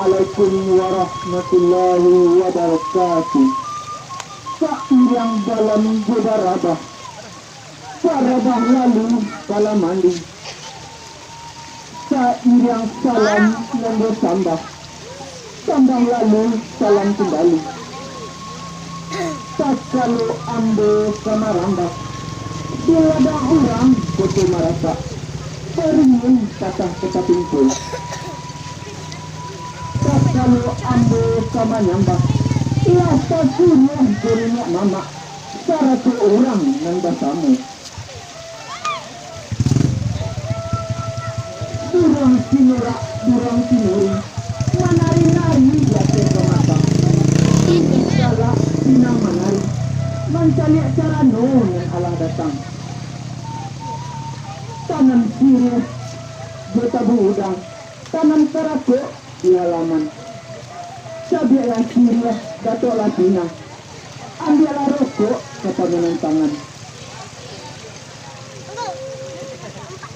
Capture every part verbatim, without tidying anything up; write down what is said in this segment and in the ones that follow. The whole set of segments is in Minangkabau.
Assalamualaikum warahmatullahi wabarakatuh. Sairiang dalam jo barabah, barabah lalu balamandi. Sairiang salam nan basambah, sambah lalu salam kumbali. Takalo ambo ka marambah, di ladang urang koto marasak, baringin patah ka tapingkul. Takalo ambo ka manyambah, lah tasuruah jo niniak mamak, sarato urang nan basamo. Buruang sinorak, buruang sinuri, manari-nari di ateh pamatang. Indak galak pinang manari, mancaliak carano nan alah datang. Tanam siriah jo tabuang udang, tanam karakok di halaman. Cabiaklah siriah, gatoklah pinang, ambiaklah rokok ka pamanan tangan.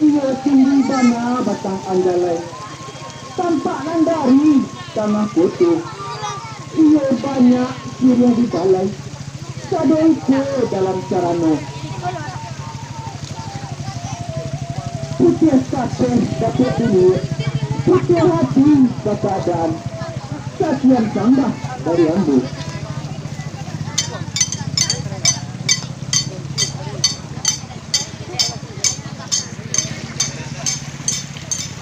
Iyo tinggi bana batang anjalai, tampak nan dari tangah koto. Iyo banyak siriah di balai, sado iko dalam carano. Putiah kapeh dapek diliek, putiah hati bapaadaan. Sakian sambah dari ambo.